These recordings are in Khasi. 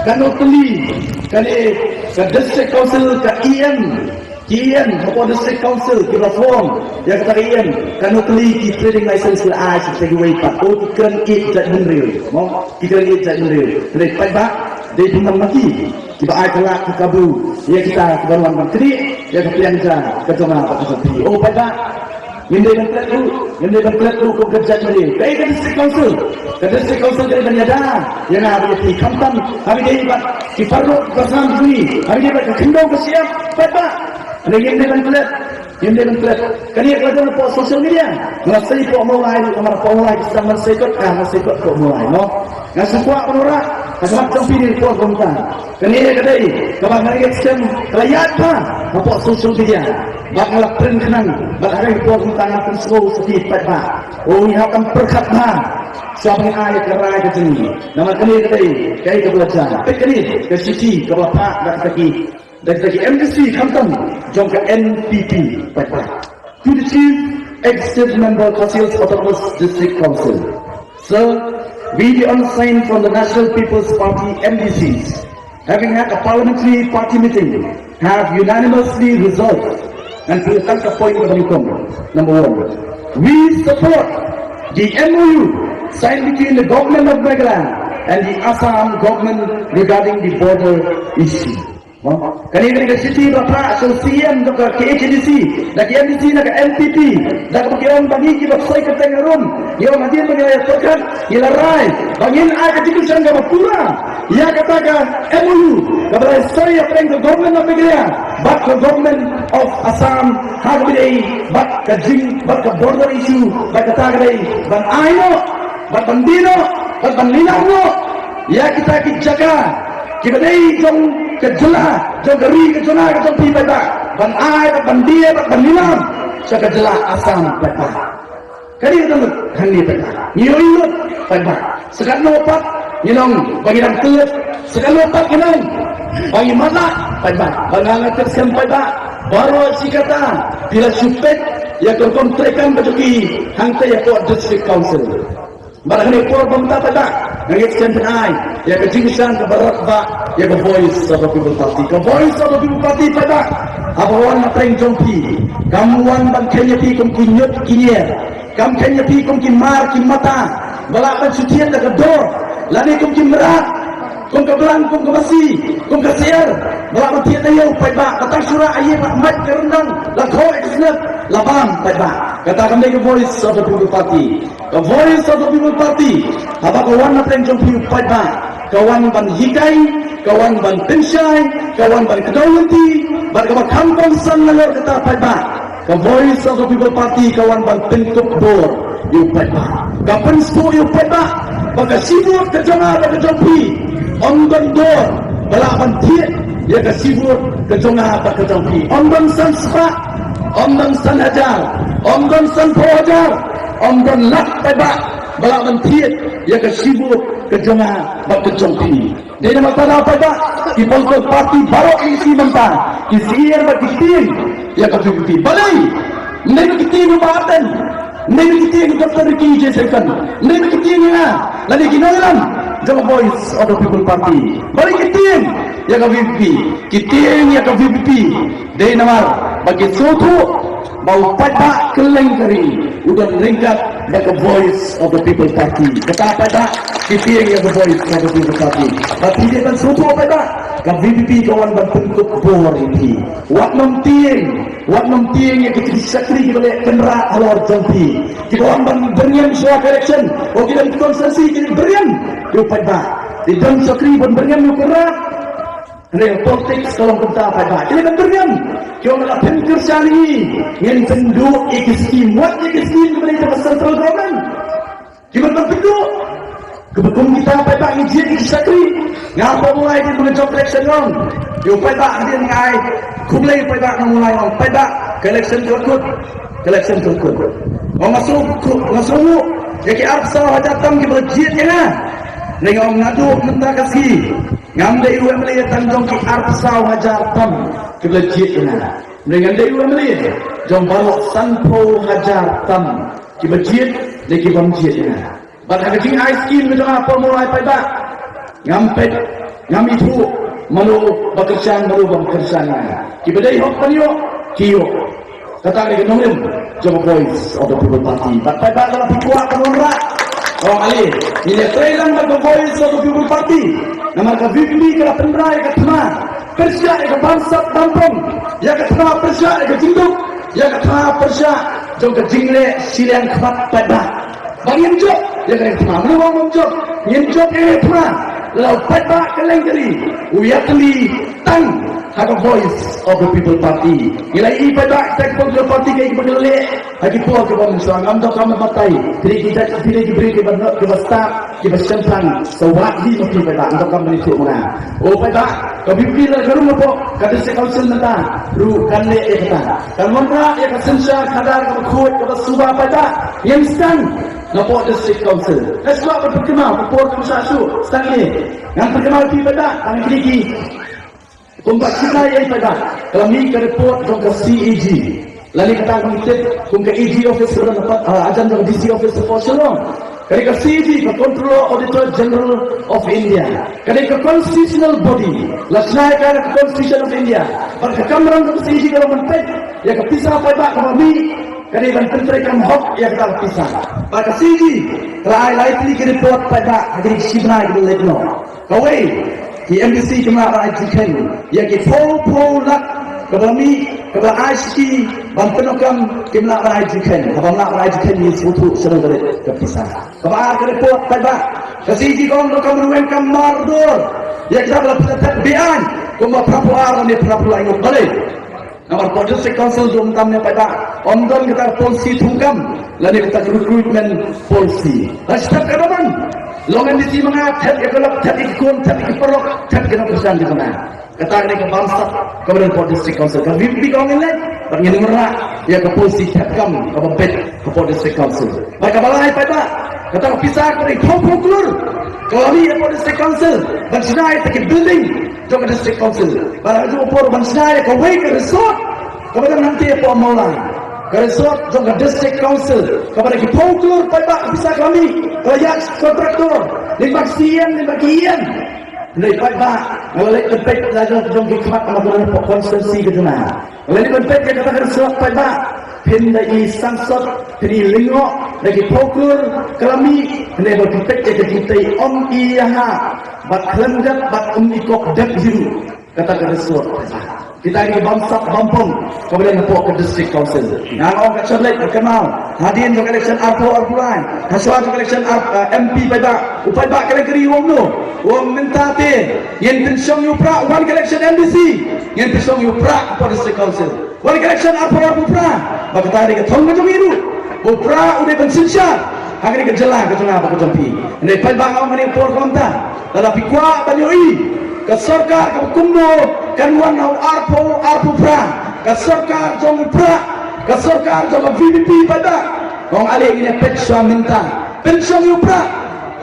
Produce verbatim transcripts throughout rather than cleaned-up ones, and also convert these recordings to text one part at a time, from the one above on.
Kano tylli kane ka District Council ka E M, ki E M hapoh District Council kiba form ïa kata ka E M, kano tylli ki trading license la ai sha kiwei pat? O, ki kren ïeit jaitbynriew, mo? Ki kren ïeit jaitbynriew. Hynrei paidbah, dei pynban ma ki kiba ai ka lad ka kabu ïa kita kiba wan ban knieh ïa ka pliang ja ka jong nga bad ka jong phi. O paidbah, ngim dei ban klet ruh, ngim dei ban klet ruh kum ka jaitbynriew. Kaei ka District Council? Ka District Council ka dei ban ïada ïa nga bad ïa phi, khamtam ha kaba ïadei bad ki paralok ki parsnam jong ngi, ha kaba ïadei bad ka khyndew ka shyiap, paidbah. Hynrei ngim dei ban klet, ngim dei ban klet. Kane ka la don hapoh social media. Nga la sei hapoh Mawlai ruh, namar hapoh Mawlai ki sdang ban sei kot, ah, nga sei kot hapoh Mawlai, mo. Nga shu kwah ban wanrah ha khmat jong phi ha kane ka por kumta. Kane ka dei kaba nga ngeit skhem ka la ïaid bha hapoh social media. Bad nga la print khnang, bad ha kane ka por kumta nga pynsngew sha phi paidbah. O, ngi hap ban pyrkhat bha shuwa ba ngi ai ka rai ka jong ngi. Namar kane ka dei kaei kaba la jia. Peit kane ka shithi kaba la phah da kita ki, da kita ki M D C khamtam jong ka N P P, paidbah. To the Chief Executive Member, Khasi Hills Autonomous District Council. Sir, we, the undersigned from the National People's Party, M D Cs, having had a parliamentary party meeting, have unanimously resolved, and to attack the point of income. Number one, we support the M O U signed between the government of Meghalaya and the Assam government regarding the border issue. Kane, kane ka shithi ba phah sha u C E M jong ka K H A D C, da ki M D C na ka N P P, da kaba ki ong ba ngi kiba soi kyrteng harum, ngi ong hadien ba ngi la ïa pyrkhat, ngi la rai ba ngin ai ka jingkyrshan kaba pura ïa kata ka M O U kaba la soi hapdeng ka Government of Meghalaya bad ka Government of Assam, ha kaba ïadei bad ka jing, bad ka border issue, bad kata ka dei ban ai noh, bad ban die noh, bad ban lilam noh ïa kita ki jaka kiba dei jong ka jylla, jong ka ri ka jong nga ka jong phi paidbah, ban ai bad ban die bad ban lilam sha ka jylla Assam paidbah. Ka dei ka jong hangne paidbah. Ngi ïohi lut paidbah. Sa katno pat ngi ong ba ngi dang klet, sa katno pat ngi ong ba ngi matlah paidbah. Ba nga nga tip skhem paidbah, baroh shi katta phi la shu peit ïa ka rukom treikam ka jong ki hangta ïa ka District Council. Bad ha kane ka por ba mynta paidbah, nga ngeit skhem phin ai ïa ka jingkyrshan kaba radbah ïa ka Voice of the People Party. Ka Voice of the People Party paidbah, haba wan na pdeng jong phi, kam wan ban kheiñ ïa phi kum ki ñiut ki ñier, kam kheiñ ïa phi kum ki mar ki mata ba lah ban shu thied da ka dor, lane kum ki mrad, kum ka blang, kum ka masi, kum ka syiar ba lah ban thied da ïew paidbah. Ba tang shu rah ïa ka mait ka ryndang, la khoh ïa ka snem, la bam paidbah. Kata kam dei ka Voice of the People Party. Ka Voice of the People Party, haba ka wan na pdeng jong phi paidbah, ka wan ban hikai, ka wan ban pynshai, ka wan ban kdew lynti, bad kaba kham kongsan nalor kata paidbah, ka Voice of the People Party ka wan ban pynkup bor ïa u paidbah. Ka pynsngewthuh ïa u paidbah ba ka shi vote ka jong nga bad ka jong phi, ym don dor ba lah ban thied ïa ka shi vote ka jong nga bad ka jong phi. Ym don san spah, ym don san hajar, ym don sanphew hajar, ym don lak paidbah ba lah ban thied ïa ka shi vote ka jong nga bad ka jong phi. Dei namar kata paidbah, ki political party baroh ki shu mynta ki syier bad ki tieng ïa ka V P P. Balei? Ym dei ba ki tieng ïa u Bah Ardent, ym dei ba ki tieng ïa u Doctor Ricky J Syngkon, ym dei ba ki tieng ïa nga lane ki nongïalam jong ka Voice of the People Party. Balei ki tieng ïa ka V P P? Ki tieng ïa ka V P P dei namar ba ki sngewthuh ba u paidbah kylleng ka ri u don ryngkat bad ka Voice of the People Party. Kata paidbah, ki tieng ïa ka Voice of the People Party. Bad phi dei ban sngewthuh paidbah, ka V P P ka wan ban pynkup bor ïa phi. Wat nym tieng, wat nym tieng ïa ki shakri kiba leh kynrad halor jong phi, kiba wan ban byrngem shuwa ka election. O, ki don constituency ki byrngem ïa u paidbah. Ki don shakri ban byrngem ïa u kynrad. Hynrei politics ka long kumta paidbah. Ki leh ban byrngem. Ki ong lada phim kyrshan ïa ngi, ngin pynduh ïa ki skim. Wat ïa ki skim kiba dei jong ka central government kiba pynduh. Kaba kum kita paidbah ngi jied ïa ki shakri. Nga hapoh Mawlai dei ban jop election, nga ong ïa u paidbah, hadien nga ai khublei ïa u paidbah na Mawlai, nga ong paidbah, ka election ka la kut, ka election ka la kut. Nga sngew, nga sngew ïa ki arphew saw hajar tam kiba la jied ïa nga. Hynrei nga ong naduh mynta ka sngi ngam dei u M L A tang jong ki arphew saw hajar tam kiba la jied ïa nga. Hynrei ngan dei u M L A jong baroh sanphew hajar tam kiba jied ne ki bym jied ïa nga. Bad ha ka jingai skim ka jong nga hapoh Mawlai paidbah, ngam peit Ngam ithuh mano ba kyrshan, mano ba kyrshan. Kiba dei hok ban ïoh ki ïoh. Kata ka dei ka nongrim jong ka Voice of the People Party. Bad paidbah, lada phi kwah ban wanrah, ong ale, ngin ïatrei lang bad ka Voice of the People Party. Namar ka VPP ka la pynbna ïa ka thma pyrshah ïa ka bamsap bampong, ïa ka thma pyrshah ïa ka jingduk, ïa ka thma pyrshah jong ka jingleh shiliang khmat paidbah. Ba ngin jop ïa ka thma, mano ba ngin jop, ngin jop ïa ka thma. Lada u paidbah kylleng ka ri u ïatylli tang ha ka Voice of the People Party. Ngi la ïohi paidbah, kita ki political party kiba la leh ha ki por kiba mynshuwa, ngam donkam ban batai. Phi dei ki jait, phi dei ki briew kiba, kiba stad, kiba shemphang. Sa wad hi ma phi paidbah, ngam donkam ban ïathuh mano. O paidbah, ka VPP lada ka rung hapoh ka District Council mynta ruh kan leh ïa kata. Kan wanrah ïa ka synshar khadar kaba khuid kaba suba paidbah. Ngin sdang napoh District Council. Nga sngewbha ban pynkynmaw, ka por kam shah shuh. Sdang ïa ngan pynkynmaw ïa phi paidbah, tang kine ki. Kumba shynna ïa paidbah, ka la mih ka report jong ka CAG. Lane kata ka mih tip kum ka AG office, ka la dapat, ah, hajan jong ka DC office hapoh Shillong. Ka dei ka CAG, ka Controller Auditor General of India. Ka dei ka constitutional body. La shna ïa ka na ka Constitution of India. Bad ka kamram jong ka CAG ka long ban peit ïa ka pisa paidbah kaba mih, ka dei ban pyntreikam hok ïa kata ka pisa. Bad ka CAG ka la ai lai tylli ki report paidbah ha kine ki shi bnai kiba la leit noh. Kawei, ki MDC kim lah ban ai jingkheiñ ïa ki phew phew lak kaba mih, kaba ai sha ki ban pyndonkam, kim lah ban ai jingkheiñ. Haba ym lah ban ai jingkheiñ, ngin sngewthuh shano ka leit ka pisa. Kaba ar ka report paidbah, ka CAG ka ong donkam ban weng kam mardor ïa kita ba la pynthep beaiñ kumba phra phew ar lane phra phew lai ngut. Balei? Namar hapoh District Council jong mynta mynne paidbah, ym don kata ka policy thungkam lane kata ka recruitment policy. Lashai kata ban long MDC ma nga, thep ïa ka lok, thep ïa ki khun, thep ïa ki paralok, thep ïa ki nongkyrshan jong nga. Kata ka dei ka bamsap kaba don hapoh District Council. Ka VPP ka ong ngin leh, bad ngin wanrah ïa ka policy thep kam kaba beit hapoh District Council. Bad kaba lai paidbah, kata ka pisa kaba dei phew phew klur ka la mih hapoh District Council ban shna ïa kita ki building jong ka District Council. Bad ha kajuh ka por ban shna ïa kawei ka resort kaba don hangtei hapoh Mawlai. Ka resort jong ka District Council kaba dei ki phew klur paidbah, ka pisa ka la mih, ka la ïaid contractor lyngba ki sien, lyngba ki ïing. Hynrei paidbah, nga la leit ban peit la jong jong ki khmat, namar ka don hapoh constituency ka jong nga. Lane ban peit ïa kata ka resort paidbah, phin da i sangsot, phin i lyngngoh da ki phew klur ka la mih. Hynrei ba phin peit ïa ka jingtei, ym i ïahap bad khlem dep bad ym i kok dep hi ruh kata ka resort paidbah. Kita ki bamsap bampong kaba don hapoh ka District Council. Nga ong ka shah leit ka kynmaw hadien jong ka election arphew arphew lai, ha shuwa jong ka election ar, eh, MP paidbah, u paidbah ka leng ka ri u ong no, u ong mynta te ngin pynshong ïa u Prah, wan ka election MDC ngin pynshong ïa u Prah hapoh District Council. Wan ka election arphew arphew phra, ba kata dei ka thong ka jong ngi ruh, ba u Prah u dei ban synshar ha kane ka jylla ka jong nga bad ka jong phi. Hynrei paidbah, nga ong ha kane ka por kumta, lada phi kwah ban ïohi ka sorkar kaba kumno kan wan ha u arphew arphew phra, ka sorkar jong u Prah, ka sorkar jong ka VPP paidbah, nga ong ale, ngin ïa peit shuwa mynta, pynshong ïa u Prah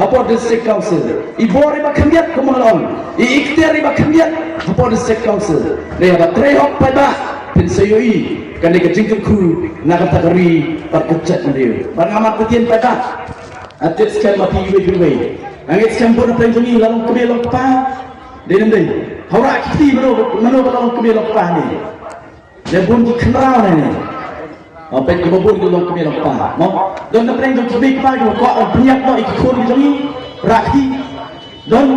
hapoh District Council. I bor iba khyndiat, kumba nga la ong, i ikhtiar iba khyndiat hapoh District Council. Hynrei haba trei hok paidbah, phin sa ïohi kane ka jingkyrkhu na kata ka ri bad ka jaitbynriew. Bad nga mad ktien paidbah, nga tip skhem ma phi iwei pa iwei. Nga ngeit skhem bun na pdeng jong ngi la long kmie long kpa. Dei ne ym dei? Hawrah ki kti, mano, mano ba la long kmie long kpa ne? Dei bun ki khynraw ne ne. Ym peit kiba bun ki long kmie long kpa, mo? Don na pdeng jong ki kmie kpa kiba kwah ban pynïap noh ïa ki khun ki jong ngi, rah kti? Don?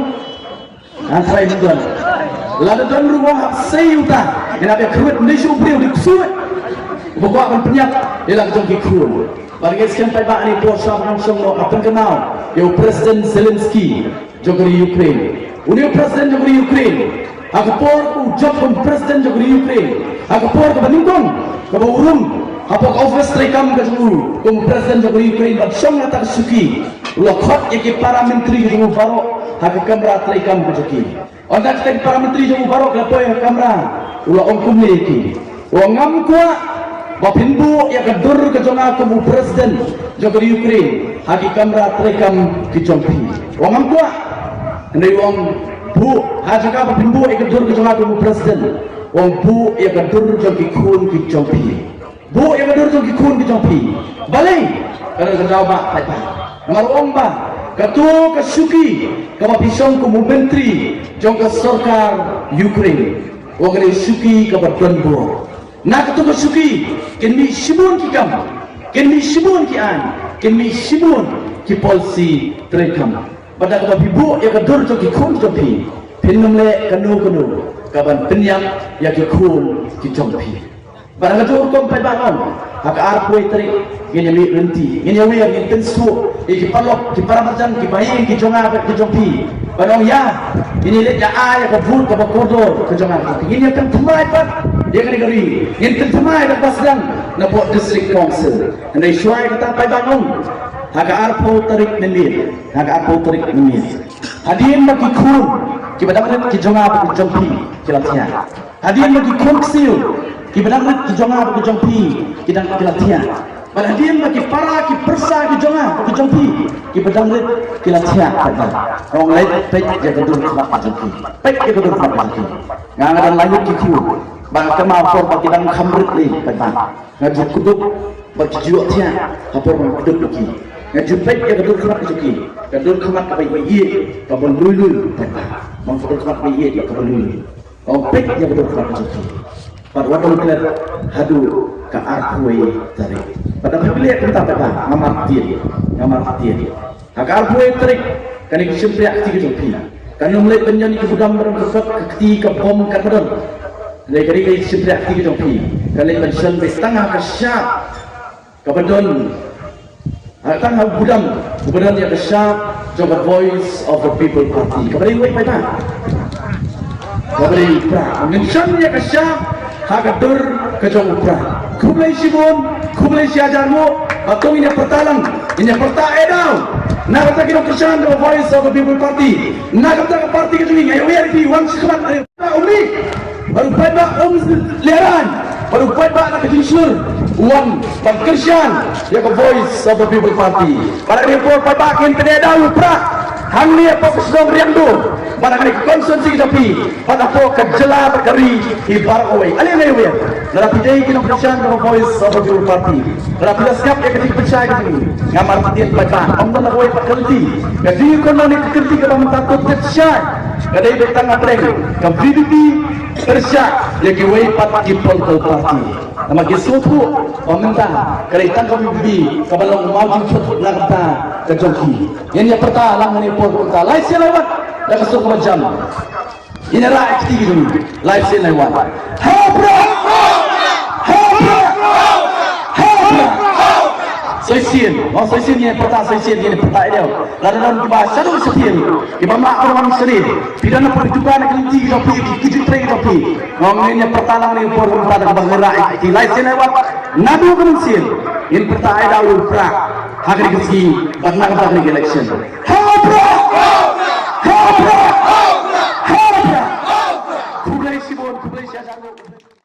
Ngan trai, ym don. Lada don ruh, hap sei uta. Ngin hap ïa kyrwit, ym dei shuh u briew, dei u ksuid uba kwah ban pynïap ïa la ka jong ki khun. Bad nga ngeit skhem paidbah, ha kane ka por shuwa ban shong noh, nga pynkynmaw ïa u President Zelensky jong ka ri Ukraine. Une u President jong ka ri Ukraine, ha ka por u jop kum President jong ka ri Ukraine, ha ka por kaba nyngkong kaba u rung hapoh ka office treikam ka jong u kum President jong ka ri Ukraine ban shong ha kata ka shuki, u la khot ïa ki para myntri ka jong u baroh ha ka kamra treikam ka jong ki. Ynda kita ki para myntri jong u baroh ki la poi ha ka kamra, u la ong kumne ïa ki. U ong, ngam kwah ba phin buh ïa ka dur ka jong nga kum u President jong ka ri Ukraine ha ki kamra treikam ki jong phi. U ong, ngam kwah. Hynrei u ong, buh, ha jaka ba phin buh ïa ka dur ka jong nga kum u President, u ong, buh ïa ka dur jong ki khun ki jong phi. Buh ïa ka dur jong ki khun ki jong phi. Balei? Ka don ka daw ba paidbah. Namar u ong ba Kato ka shuki kaba phi shong kum u myntri jong ka sorkar Ukraine, ong ka shuki kaba don bor. Na kato ka shuki kin mih shibun ki kam, kin mih shibun ki aiñ, kin mih shibun ki policy treikam. Bad da kaba phi buh ïa ka dur jong ki khun jong phi, phin ym leh kano kano kaban pynïap ïa ki khun ki jong phi. Bad ha kato ka rukom paidbah, ha ka arphew tarik ngin ïa mih lynti, ngin ïa wer, ngin pynsuk ïa ki paralok, ki paramarjan, ki bahaïing ki jong nga bad ki jong phi. Ban ong ïa, ngin ïa leit ïa ai ïa ka vote kaba kordor ka jong nga. Ngin ïa pynthymmai pat ïa kane ka ri, ngin pynthymmai da kaba sdang napoh District Council. Hynrei shuwa ïa kata paidbah, ha ka arphew tarik mynmiet, ha ka arphew tarik mynmiet, hadien ba ki khun kiba dang rit ki jong nga bad ki jong phi ki la thiah. Hadien ba ki khun ksiew kiba dang rit ki jong nga bad ki jong phi ki dang, ki la thiah. Bad hadien ba ki para ki pyrsa ki jong nga bad ki jong phi kiba dang rit ki la thiah, paidbah, ong leit peit ïa ka dur khmat ka jong ki. Peit ïa ka dur khmat ka jong ki. Nga, nga don laingut ki khun ba nga kynmaw por ba ki dang kham rit lei, paidbah, nga ju kdup ba ki ju thiah ha por ba nga kdup ïa ki. Nga ju peit ïa ka dur khmat ka jong ki. Ka dur khmat kaba ïeit, kaba lui lui, paidbah. Bad ka dur khmat kaba ïeit, kaba lui lui. Ong peit ïa ka dur khmat ka jong ki. Bad wat ym klet haduh ka arphew tarik. Bad da phi leh kumta, paidbah, nga marktien, nga marktien, ha ka arphew tarik kane ka shympriah kti ka jong phi kan ym leit ban ïoh ïa ki budam baroh, ka kot, ka kti, ka bom, katba don. Hynrei kane ka shympriah kti ka jong phi kan leit ban shon beit tang ha ka shap kaba don, ha, tang ha u budam, u budam ïa ka shap jong ka Voice of the People Party. Kaba dei uwei, paidbah? Kaba dei u Prah. Ngin shon ïa ka shap ha ka dur ka jong u Prah. Khublei shibun, khublei shi hajar nguh. Bad to ngin ïa pyrta lang, ngin ïa pyrta eh daw na kata ki nongkyrshan jong ka Voice of the People Party, na kata ka party ka jong ngi. Nga ïa wer ïa phi, wan shakhmat. Bad u mih, bad u paidbah um lehrain, bad u paidbah na ka jingshlur u wan ban kyrshan ïa ka Voice of the People Party. Bad ha kane ka por, paidbah, ngin pyneh daw ïa u Prah hangne hapoh ka shnong Riangdo, bad ha kane ka constituency ka jong phi, bad hapoh ka jylla bad ka ri hi baroh kawei. Ale, ale, ale, lada phi dei ki nongkyrshan ka Voice of the People Party, lada phi la sngap ïa ka jingpynshai ka jong ngi, nga marktien, paidbah, ym don la kawei pat ka lynti. Ka jingïakhun na kane ka lynti kaba mynta to pynshai ka dei beit tang hapdeng ka V P P pyrshah ïa kiwei pat ki political party. Namar ki sngewthuh ba mynta ka dei tang ka V P P kaba long u maw jingthut na ka bynta ka jong ki. Ngin ïa pyrta lang ha kane ka por, mynta lai sien lai wat da ka sur kaba jam. Ngin ïa rah ïa ka kti ka jong ngi lai sien lai wat. Ha u Prah! Ha u Prah! Ha u Prah! Sa shisien, oh, sa shisien ngin ïa pyrta, sa shisien ngin ïa pyrta ïa u. Lada don kiba shaduh shathie, kiba mlak ban wan sha ri, phi don hapoh ki dukan, ki lynti ki jong phi, ki kjut trei ki jong phi. Ngin ïa pyrta lang ha kane ka por, mynta da kaba ngi rah ïa ka kti lai sien lai wat. Naduh ka mynsiem ngin pyrta ïa daw ïa u Prah ha kane ka sngi bad na ka bynta kane ka election. Ha u Prah!